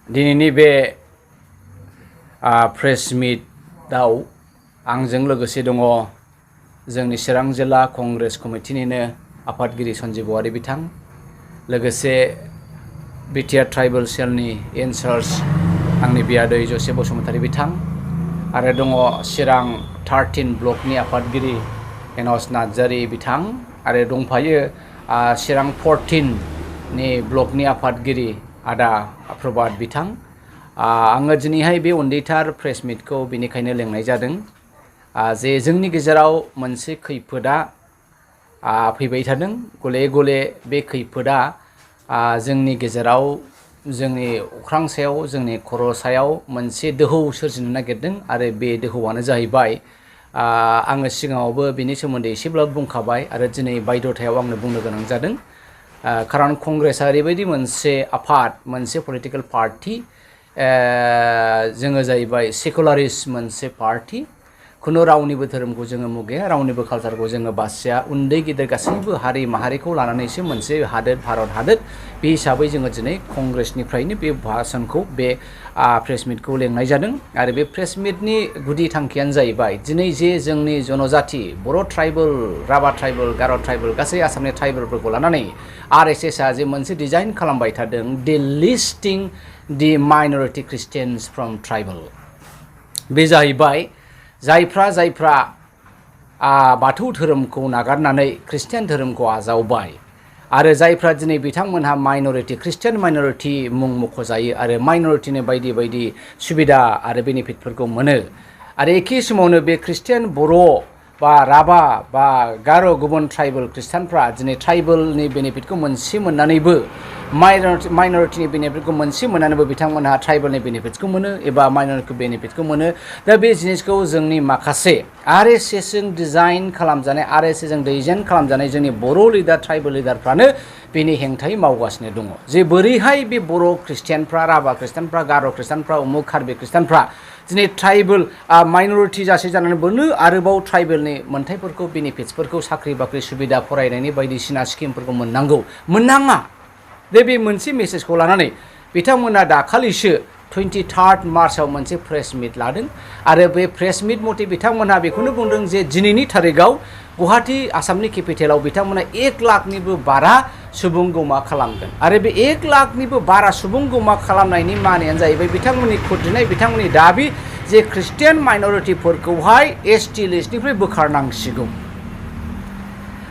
दिनैनि बे प्रेस मिटआव आंजों लोगोसे दङ जोंनि चिरां जिल्ला कंग्रेस कमिटिनिनो आफादगिरि सन्जीब औवारी बिथां, लोगोसे बिटिआर ट्राइबेल सेलनि इनचार्ज आंनि बियादै जसे बसुमतारी बिथां, आरो दङ चिरां 13 ब्लकनि आफादगिरि एनस नार्जारी बिथां, आरो दंफायो चिरां 14 नि ब्लकनि आफादगिरि आदा प्रभात बिथां। आङो दिनैहाय बे उन्दैथार प्रेस मिटखौ बेनिखायनो लेंनाय जादों जे जोंनि गेजेराव मोनसे खैफोदा फैबाय थादों। गले गले बे खैफोदा जोंनि गेजेराव जोंनि अख्रां सायाव जोंनि खर' सायाव मोनसे दोहौ सोरजिनो नागिरदों, आरो बे दोहौआनो जाहैबाय आङो सिगाङावबो बेनि सोमोन्दै एसेब्लाबो बुंखाबाय, आरो दिनै बायद'थायाव आंनो बुंनो गोनां जादों। खारन कंग्रेसआ ओरैबायदि मोनसे आफाद, मोनसे पलिटिकेल पार्टी, जोङो जाहैबाय सेकुलारिस्ट मोनसे पार्टी। खुनु रावनिबो धोरोमखौ जोङो मुगैया, रावनिबो कालचारखौ जोङो बासिया। उन्दै गिदिर गासैबो हारि माहारिखौ लानानैसो मोनसे हादोर भारत हादोर। बे हिसाबै जोङो दिनै कंग्रेसनिफ्रायनो बे भाषणखौ बे प्रेस मिटखौ लेंनाय जादों। आरो बे प्रेस मिटनि गुदि थांखियानो जाहैबाय दिनै जे जोंनि जनजाति बर' ट्राइबेल, राभा ट्राइबेल, गार' ट्राइबेल, गासै आसामनि ट्राइबेलफोरखौ लानानै RSSआ जे मोनसे डिजाइन खालामबाय थादों, the listing the minority Christians from tribal. बे जाहैबाय जायफ्रा बाथौ धोरोमखौ नागारनानै ख्रिस्टियान धोरोमखौ आजावबाय, आरो जायफ्रा दिनै बिथांमोनहा माइनरिटि, ख्रिस्टियान माइनरिटि मुं मख'जायो, आरो माइनरिटिनि बायदि बायदि सुबिदा आरो बेनिफिटफोरखौ मोनो, आरो एखे समावनो बे ख्रिस्टियान बर' बा राभा बा गार' गुबुन ट्राइबेल ख्रिस्टानफ्रा दिनै ट्राइबेलनि बेनिफिटखौ मोनसे मोननानैबो, माइनरिटिनि बेनिफिटखौ मोनसे मोननानैबो बिथांमोनहा ट्राइबेलनि बेनिफिटखौ मोनो एबा माइनरिटि बेनिफिटखौ मोनो। दा बे जिनिसखौ जोंनि माखासे RSSजों डिजाइन खालामजानाय, RSSजों डिजाइन खालामजानाय जोंनि बर' लिडार, ट्राइबेल लिडारफ्रानो बेनि हेंथायै मावगासिनो दङ। जे बोरैहाय बे बर' ख्रिस्टियानफ्रा, राभा ख्रिस्टानफ्रा, गार' ख्रिस्टानफ्रा, उमुक कार्बि ख्रिस्टानफ्रा दिनै ट्राइबेल माइनरिटि जासे जानानै बोनो आरोबाव ट्राइबेलनि मोन्थायफोरखौ, बेनिफिट्सफोरखौ, साख्रि बाख्रि सुबिदा, फरायनायनि बायदिसिना स्किमफोरखौ मोननाङा। बे मोनसे मेसेजखौ लानानै बिथांमोना दाखालिसो 23 मार्चआव मोनसे प्रेस मिट लादों, आरो बे प्रेस मिट मथे बिथांमोनहा बेखौनो बुंदों जे दिनैनि थारिखआव गुवाहाटी आसामनि केपिटेलाव बिथांमोना 1 लाखनिबो बारा सुबुं गमा खालामगोन। आरो बे 1 लाखनिबो बारा सुबुं गमा खालामनायनि मानियानो जाहैबाय बिथांमोननि खुद्रिनाय, बिथांमोननि दाबि जे ख्रिस्टियान माइनरिटिफोरखौहाय ST लिस्टनिफ्राय बोखारनांसिगौ।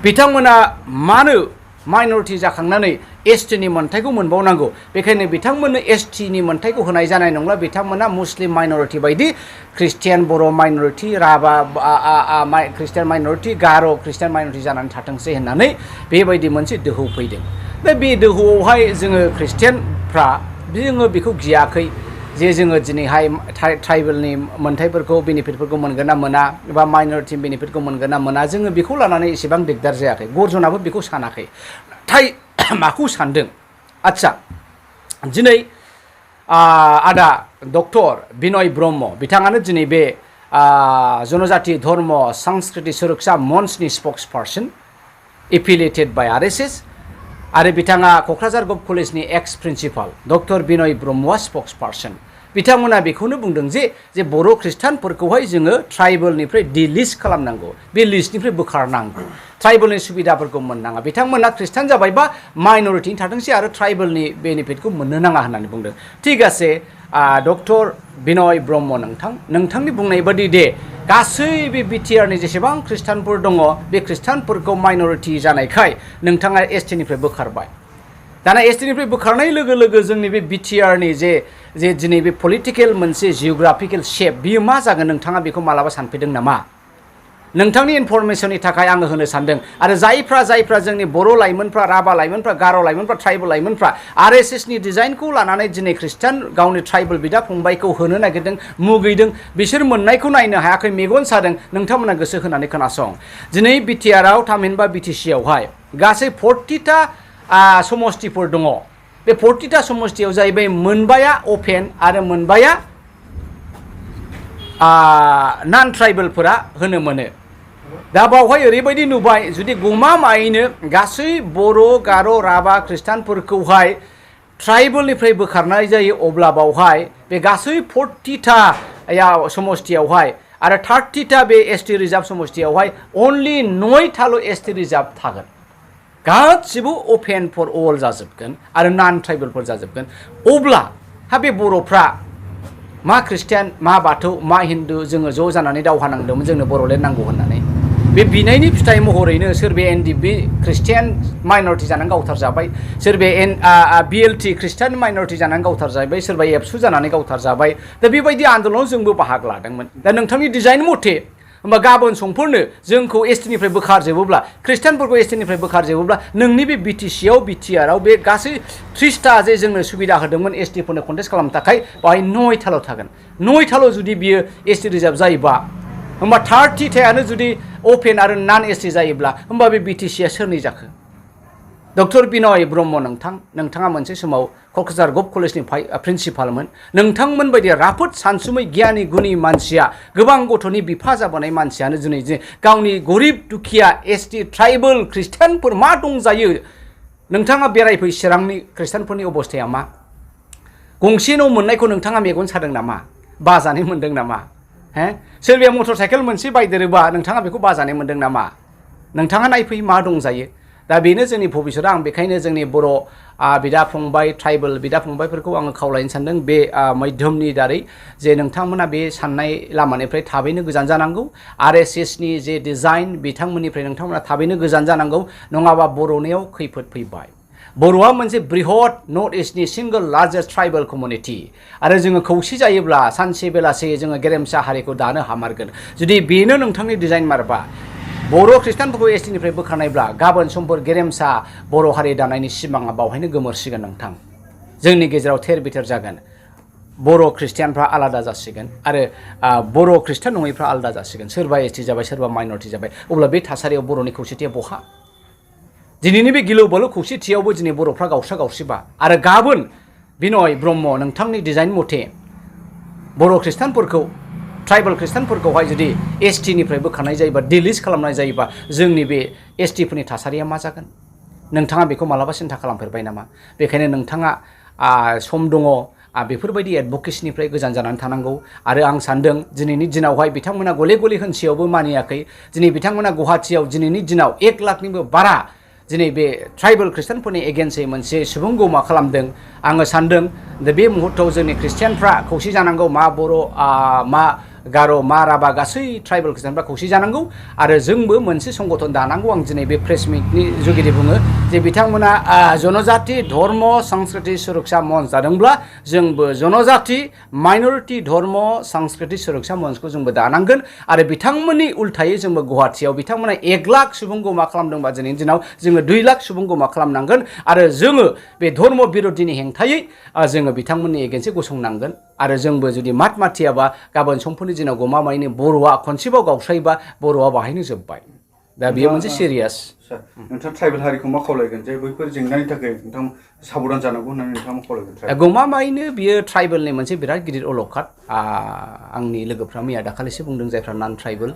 बिथांमोना मानो माइनरिटि जाखांनानै STनि मोन्थायखौ मोनबावनांगौ? बेखायनो बिथांमोननो STनि मोन्थायखौ होनाय जानाय नंला। बिथांमोना मुस्लिम माइनरिटि बायदि ख्रिस्टियान बर' माइनरिटि, राभा ख्रिस्टियान माइनरिटि, गार' ख्रिस्टियान माइनरिटि जानानै थाथोंसै होननानै बेबायदि मोनसे दोहौ फैदों। दा बे दोहौआवहाय जोङो ख्रिस्टियानफ्रा जोङो बेखौ गियाखै जे जोङो दिनैहाय ट्राइबेलनि मोन्थायफोरखौ, बेनिफिटफोरखौ मोनगोन ना मोना, एबा माइनरिटि बेनिफिटखौ मोनगोन ना मोना, जोङो बेखौ लानानै एसेबां दिगदार जायाखै। गरजनाबो बेखौ सानाखै। नाथाय माखौ सानदों? आदसा, दिनै आदा डक्टर बिनय ब्रह्म बिथाङानो दिनै बे जनजाति धर्म सांस्कृतिक सुरक्षा मन्चनि स्पक्स पार्सन, एफिलिएटेड बाय RSS, आरो बिथाङा क'क्राझार गभ कलेजनि एक्स प्रिन्सिपाल डक्टर बिनय ब्रह्मआ स्पक्स पार्सन। बिथांमोना बेखौनो बुंदों जे बर' ख्रिस्टानफोरखौहाय जोङो ट्राइबेलनिफ्राय डिलिस्ट खालामनांगौ, बे लिस्टनिफ्राय बोखारनांगौ, ट्राइबेलनि सुबिदाफोरखौ मोननाङा। बिथांमोना ख्रिस्टान जाबायबा माइनरिटिनि थाथोंसै आरो ट्राइबेलनि बेनिफिटखौ मोननो नाङा होननानै बुंदों। थिग आसे डक्टर बिनय ब्रह्म, नोंथांनि बुंनाय बादि दे गासै बे बिटिआरनि जेसेबां ख्रिस्टानफोर दङ, बे ख्रिस्टानफोरखौ माइनरिटि जानायखाय नोंथाङा STनिफ्राय बोखारबाय। दाना STनिफ्राय बोखारनाय लोगो लोगो जोंनि बे बिटिआरनि जे दिनै बे पलिटिकेल मोनसे जिअग्राफिकेल शेप, बियो मा जागोन नोंथाङा बेखौ मालाबा सानफेरदों नामा? नोंथांनि इनफरमेसननि थाखाय आङो होनो सानदों। आरो जायफ्रा जोंनि बर' लाइमोनफ्रा, राभा लाइमोनफ्रा, गार' लाइमोनफ्रा, ट्राइबेल लाइमोनफ्रा RSSनि डिजाइनखौ लानानै दिनै ख्रिस्टान गावनि ट्राइबेल बिदा फंबायखौ होनो नागिरदों, मुगैदों, बिसोर मोननायखौ नायनो हायाखै, मेगन सादों। नोंथांमोना गोसो होनानै खोनासं। दिनै बिटिआरआव, थामहिनबा BTCआवहाय गासै 40टा समस्तिफोर दङ। बे 40टा समस्तियाव जाहैबाय मोनबाया अपेन आरो मोनबाया नन ट्राइबेलफोरा होनो मोनो। दा बावहाय ओरैबायदि नुबाय, जुदि गमामायैनो गासै बर', गार', राभा ख्रिस्टानफोरखौहाय ट्राइबेलनिफ्राय बोखारनाय जायो अब्ला बावहाय बे गासै 40टा समष्टियावहाय आरो 30टा बे एसटि रिजार्भ समष्टियावहाय अनलि 9थाल' एसटि रिजार्भ थागोन गासिबो अपेन फर अल जाजोबगोन आरो नन ट्राइबेलफोर जाजोबगोन अब्ला बे बर'फ्रा मा ख्रिस्टियान मा बाथौ मा हिन्दु जोङो ज' जानानै दावहा नांदोंमोन जोंनो बर'लेण्ड नांगौ होननानै बे बिनायनि फिथाइ महरैनो सोरबा एनडिबि ख्रिस्टियान माइनरिटि जानानै गावथारजाबाय सोरबा बिएलटि ख्रिस्टियान माइनरिटि जानानै गावथारजाबाय सोरबा एबसु जानानै गावथारजाबाय दा बेबायदि आन्दोलनाव जोंबो बाहागो लादोंमोन दा नोंथांनि डिजाइन मथे होमबा गाबोन समफोरनो जोंखौ एसटिनिफ्राय बोखारजोबोब्ला ख्रिस्टियानफोरखौ एसटिनिफ्राय बोखारजोबोब्ला नोंनि बे बिटिसिआव बिटिआरआव बे गासै 30टा जे जोंनो सुबिदा होदोंमोन एसटिफोरनो कन्टेस्ट खालामनो थाखाय बाहाय 9थाल' थागोन 9थाल' जुदि बियो एसटि रिजार्भ जायोबा होमबा 30थायानो जुदि अपेन आरो नन एसटि जायोब्ला होमबा बे बिटिसिआ सोरनि जाखो डक्टर बिनय ब्रह्म नोंथाङा मोनसे समाव क'क्राझार गभ कलेजनि प्रिन्सिपालमोन नोंथांमोन बायदि राफोद सानसुमै गियानि गुनि मानसिया गोबां गथ'नि बिफा जाबोनाय मानसियानो दिनै गावनि गरिब दुखिया एसटि ट्राइबेल ख्रिस्टियानफोर मा दंजायो नोंथाङा बेरायफै चिरांनि ख्रिस्टियानफोरनि अबस्थाया मा गंसे न' मोननायखौ नोंथाङा मेगन सादों नामा बाजानाय मोन्दों नामा सोरबाया मटर साइकेल मोनसे बायदेरोबा नोंथाङा बेखौ बाजानाय मोन्दों नामा नोंथाङा नायफै मा दंजायो दा बेनो जोंनि भबिष्यतआ आं बेखायनो जोंनि बर' बिदा फंबाय ट्राइबेल बिदा फंबायफोरखौ आङो खावलायनो सानदों बे माध्यमनि दारै जे नोंथांमोना बे साननाय लामानिफ्राय थाबैनो गोजान जानांगौ आरएसएसनि जे डिजाइन बिथांमोननिफ्राय नोंथांमोना थाबैनो गोजान जानांगौ नङाबा बर'नियाव खैफोद फैबाय बर'आ मोनसे बृहत नर्थ इस्टनि सिंगल लार्जेस्ट ट्राइबेल कमिउनिटि आरो जोङो खौसे जायोब्ला सानसे बेलासे जोङो गेरेमसा हारिखौ दानो हामारगोन जुदि बेनो नोंथांनि डिजाइन मारबा बर' ख्रिस्टानफोरखौ एसटिनिफ्राय बोखारनायब्ला गाबोन समफोर गेरेमसा बर' हारि दानायनि सिमाङा बावहायनो गोमोरसिगोन नोंथां जोंनि गेजेराव थेर बेथेर जागोन बर' ख्रिस्टियानफ्रा आलादा जासिगोन आरो बर' ख्रिस्टान नङैफ्रा आलादा जासिगोन सोरबा एसटि जाबाय सोरबा माइनरिटि जाबाय अब्ला बे थासारियाव बर'नि खौसेथिया बहा दिनैनि बे गिलु बालु खौसेथियावबो दिनै बर'फ्रा गावस्रा गावस्रिबा आरो गाबोन बिनय ब्रह्म नोंथांनि डिजाइन मथे बर' ख्रिस्टानफोरखौ ट्राइबेल ख्रिस्टानफोरखौहाय जुदि एसटिनिफ्राय बोखारनाय जायोबा डिलिस्ट खालामनाय जायोबा जोंनि बे एसटिफोरनि थासारिया मा जागोन नोंथाङा बेखौ मालाबा सिन्था खालामफेरबाय नामा बेखायनो नोंथाङा सम दङ बेफोरबायदि एडभकेसिनिफ्राय गोजान जानानै थानांगौ आरो आं सानदों दिनैनि दिनावहाय बिथांमोना गले गले होनसेयावबो मानियाखै दिनै बिथांमोना गुवाहाटियाव दिनैनि दिनाव 1 लाखनिबो बारा दिनै बे ट्राइबेल ख्रिस्टानफोरनि एगेन्स्टै मोनसे सुबुं गौमा खालामदों आङो सानदों बे मुहूर्तआव जोंनि ख्रिस्टियानफ्रा खौसे जानांगौ मा बर' मा गार' मा राभा गासै ट्राइबेल ख्रिस्टानफ्रा खौसे जानांगौ आरो जोंबो मोनसे संगठन दानांगौ आं दिनै बे प्रेस मिटनि जुगिदि बुङो जे बिथांमोना जनजाति धर्म संस्कृति सुरक्षा मन्च जादोंब्ला जोंबो जनजाति माइनरिटि धर्म संस्कृति सुरक्षा मन्चखौ जोंबो दानांगोन आरो बिथांमोननि उल्थायै जोंबो गुवाहाटियाव बिथांमोना 1 लाख सुबुं गौमा खालामदोंबा दिनैनि दिनाव जोङो 2 लाख सुबुं गौमा खालामनांगोन आरो जोङो बे धर्म बिर'धिनि हेंथायै जोङो बिथांमोननि एगेन्स्टै गसंनांगोन आरो जोंबो जुदि मात माथियाबा गाबोन समफोरनि दिनाव गमामायैनो बर'आ खनसेबाव गावस्रायोबा बर'आ बाहायनो जोब्बाय दा बेयो मोनसे सिरियास नोंथाङा ट्राइबेल हारिखौ मा खावलायगोन जे बैफोर जेंनानि थाखाय नोंथां साबधान जानांगौ होननानै नोंथाङा मा खावलायगोन गमामायैनो बियो ट्राइबेलनि मोनसे बिराद गिदिर अलखद आंनि लोगोफ्रा मैया दाखालिसो बुंदों जायफ्रा नन ट्राइबेल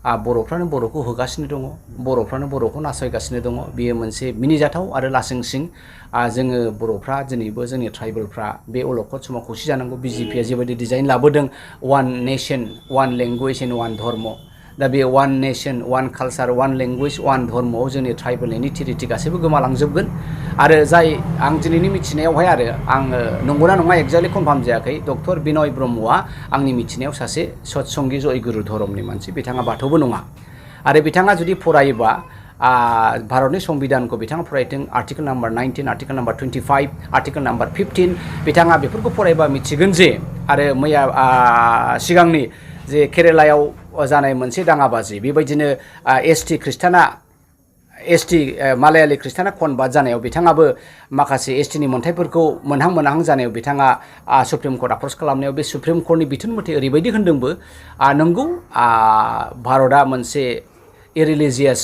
बर'फ्रानो बर'खौ होगासिनो दङ बर'फ्रानो बर'खौ नासयगासिनो दङ बेयो मोनसे मिनिजाथाव आरो लासिंसिं जोङो बर'फ्रा दिनैबो जोंनि ट्राइबेलफ्रा बे अलखद समाव खौसे जानांगौ बिजेपिआ जेबायदि डिजाइन लाबोदों one nation one language and one धर्म दा बे one nation one culture one language one धर्मआव जोंनि ट्राइबेलनि निथि रिथि गासैबो गोमालांजोबगोन आरो जाय आं दिनैनि मिथिनायावहाय आरो आङो नंगौना नङा एक्जेक्टलि कनफार्म जायाखै डक्टर बिनय ब्रह्मआ आंनि मिथिनायाव सासे सत्संगी जयगुरु धर्मनि मानसि बिथाङा बाथौबो नङा आरो बिथाङा जुदि फरायोबा भारतनि संबिधानखौ बिथाङा फरायदों article number 19 article number 25 article number 15 बिथाङा बेफोरखौ फरायबा मिथिगोन जे आरो मैया सिगांनि जे केरेलायाव जानाय मोनसे दाङाबाजि बेबायदिनो एसटि ख्रिस्टाना एसटि मालायालि ख्रिस्टाना कनभार्ट जानायाव बिथाङाबो माखासे एसटिनि मोनथायफोरखौ मोनहां जानायाव बिथाङा सुप्रिम कर्ट आप्रच खालामनायाव बे सुप्रिम कर्टनि बिथोन मथे ओरैबायदि होनदोंबो नंगौ भारतआ मोनसे इरिलिजियास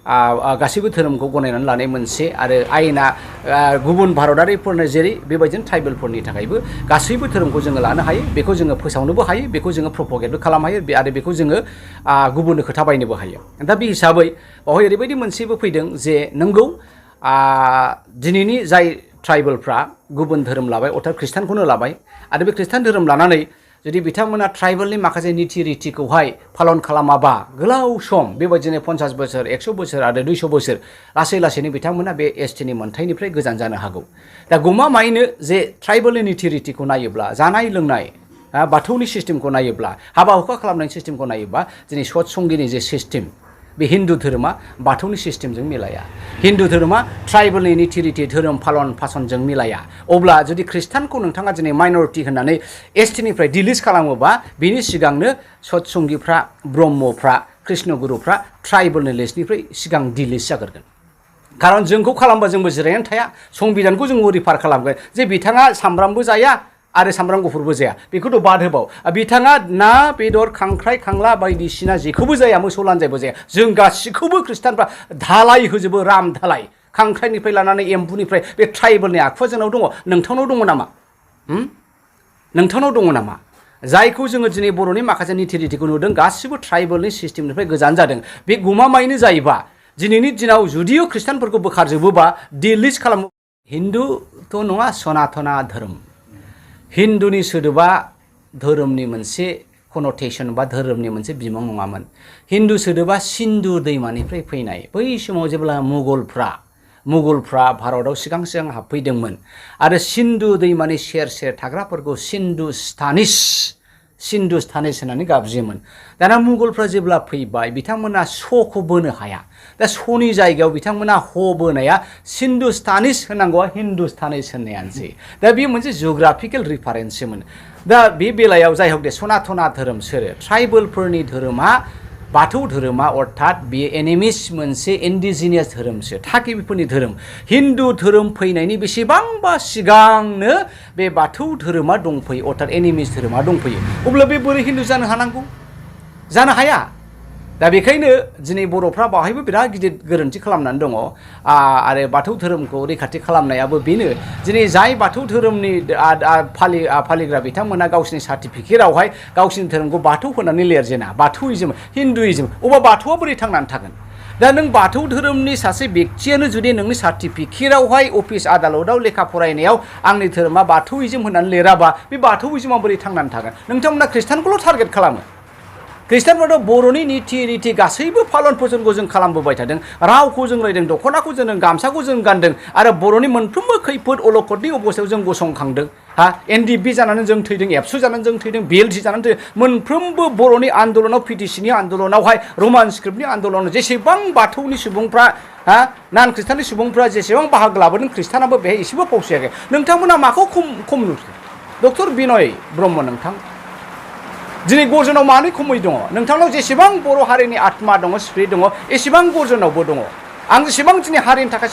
गासैबो धोरोमखौ गनायनानै लानाय मोनसे आरो आयेना गुबुन भारतारिफोरनो जेरै बेबायदिनो ट्राइबेलफोरनि थाखायबो गासैबो धोरोमखौ जोङो लानो हायो बेखौ जोङो फोसावनोबो हायो बेखौ जोङो प्रपगेटबो खालामनो हायो आरो बेखौ जोङो गुबुननो खोथा बायनोबो हायो दा बे हिसाबै बावहाय ओरैबायदि मोनसेबो फैदों जे नंगौ दिनैनि जाय ट्राइबेलफ्रा गुबुन धोरोम लाबाय अर्थात ख्रिस्टानखौनो लाबाय आरो बे ख्रिस्टान धोरोम लानानै जुदि बिथांमोना ट्राइबेलनि माखासे नीति रितिखौहाय पालन खालामाबा गोलाव सम बेबायदिनो 50 बोसोर 100 बोसोर आरो 200 बोसोर लासै लासैनो बिथांमोना बे एसटिनि मोनथायनिफ्राय गोजान जानो हागौ दा गमामायैनो जे ट्राइबेलनि नीति रितिखौ नायोब्ला जानाय लोंनाय बाथौनि सिस्टेमखौ नायोब्ला हाबा हुखा खालामनायनि सिस्टेमखौ नायोब्ला दिनै सतसंगिनि जे सिस्टेम बे हिन्दु धोरोमा बाथौनि सिस्टेमजों मिलाया हिन्दु धोरोमा ट्राइबेलनि नीति रिति धोरोम पालन फासनजों मिलाया अब्ला जुदि ख्रिस्टानखौ नोंथाङा दिनै माइनरिटि होननानै एसटिनिफ्राय डिलिस्ट खालामोबा बिनि सिगांनो सतसंगिफ्रा ब्रह्मफ्रा कृष्णगुरुफ्रा ट्राइबेलनि लिस्टनिफ्राय सिगां डिलिस्ट जागोरगोन खारन जोंखौ खालामबा जोंबो जिरायनानै थाया संबिधानखौ जों रिफार खालामगोन जे बिथाङा सामब्रामबो जाया आरो सामब्राम गुफुरबो जाया बेखौथ' बाद होबाव बिथाङा ना बेदर खांख्राइ खांला बायदिसिना जेखौबो जाया मोसौ लानजायबो जाया जों गासिखौबो ख्रिस्टानफ्रा धालाय होजोबो राम धालाय खांख्राइनिफ्राय लानानै एम्बुनिफ्राय बे ट्राइबेलनि आखुआ जोंनाव दङ नोंथांनाव दङ नामा नोंथांनाव दङ नामा जायखौ जोङो दिनै बर'नि माखासे नीति रितिखौ नुदों गासिबो ट्राइबेलनि सिस्टेमनिफ्राय गोजान जादों बे गमामायैनो जायोबा दिनैनि दिनाव जुदियो ख्रिस्टानफोरखौ बोखारजोबोबा डिलिस्ट खालामो हिन्दुथ' नङा सनातना धोरोम हिन्दुनि सोदोबा धोरोमनि मोनसे कनोटेसन बा धोरोमनि मोनसे बिमुं नङामोन हिन्दु सोदोबा सिन्धु दैमानिफ्राय फैनाय बै समाव जेब्ला मुगलफ्रा भारताव सिगां हाबफैदोंमोन आरो सिन्धु दैमानि सेर सेर थाग्राफोरखौ सिन्धुस्तानिस होननानै गाबज्रियोमोन दाना मुगलफ्रा जेब्ला फैबाय बिथांमोना श'खौ बोनो हाया दा श'नि जायगायाव बिथांमोना ह बोनाया सिन्धुस्तानिस होनांगौआ हिन्दुस्तानिस होननायानोसै दा बे मोनसे जिअग्राफिकेल रिफारेन्ससोमोन दा बे बेलायाव जाय हक दे सनातना धोरोम सोरो ट्राइबेलफोरनि धोरोमा बाथौ धोरोमा अर्थात बेयो एनिमिस मोनसे इन्डिजिनियास धोरोमसो थागिबिफोरनि धोरोम हिन्दु धोरोम फैनायनि बेसेबांबा सिगांनो बे बाथौ धोरोमा दंफैयो अर्थात एनिमिस धोरोमा दंफैयो अब्ला बे बोरै हिन्दु जानो हानांगौ जानो हाया दा बेखायनो दिनै बर'फ्रा बाहायबो बिराद गिदिर गोरोन्थि खालामनानै दङ आरो बाथौ धोरोमखौ रैखाथि खालामनायाबो बेनो दिनै जाय बाथौ धोरोमनि फालिग्रा बिथांमोना गावसिनि सार्टिफिकेटआवहाय गावसिनि धोरोमखौ बाथौ होनानै लिरजेना बाथौइजम हिन्दुइजम अबा बाथौआ बोरै थांनानै थागोन दा नों बाथौ धोरोमनि सासे बेक्तियानो जुदि नोंनि सार्टिफिकेटआवहाय अफिस आदालताव लेखा फरायनायाव आंनि धोरोमा बाथौइजम होननानै लिराबा बे बाथौइजमा बोरै थांनानै थागोन नोंथांमोना ख्रिस्टानखौल' टारगेट खालामो ख्रिस्टानफ्राथ' बर'नि नीति रिति गासैबो फालन फसनखौ जों खालामबोबाय थादों रावखौ जों रायदों दख'नाखौ जों गामसाखौ जों गानदों आरो बर'नि मोनफ्रोमबो खैफोद अलखदनि अबस्थायाव जों गसंखांदों एनडिपि जानानै जों थैदों एबसु जानानै जों थैदों बिएलटि जानानै थैदों मोनफ्रोमबो बर'नि आन्दलनाव पिटिसिनि आन्दलनावहाय रमान स्क्रिप्टनि आन्दलनाव जेसेबां बाथौनि सुबुंफ्रा नान ख्रिस्टाननि सुबुंफ्रा जेसेबां बाहागो लाबोदों ख्रिस्टानाबो बेहाय एसेबो फावसायाखै नोंथांमोना माखौ खम नुखो डक्टर बिनय ब्रह्म नोंथां दिनै गरजनाव मानो खमै दङ नोंथांनाव जेसेबां बर' हारिनि आत्मा दङ स्पिरिट दङ एसेबां गरजनावबो दङ आं जेसेबां दिनै हारिनि थाखाय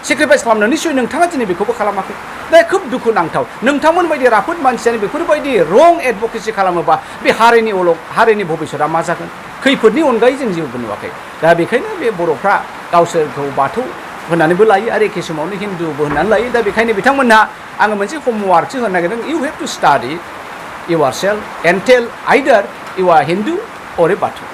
सेक्रिफाइस खालामदों निश्चय नोंथाङा दिनै बेखौबो खालामाखै दा खोब दुखुनांथाव नोंथांमोन बायदि राफोद मानसियानो बेफोरबायदि रं एडभकेसि खालामोबा बे हारिनि भबिष्यता मा जागोन खैफोदनि अनगायै जों जेबो नुवाखै दा बेखायनो बे बर'फ्रा गावसोरखौ बाथौ होननानैबो लायो आरो एखे समावनो हिन्दुबो होननानै लायो दा बेखायनो बिथांमोनहा आङो मोनसे हमवार्कसो होनो नागिरदों you have to study yourself and tell either you are Hindu or a Batu.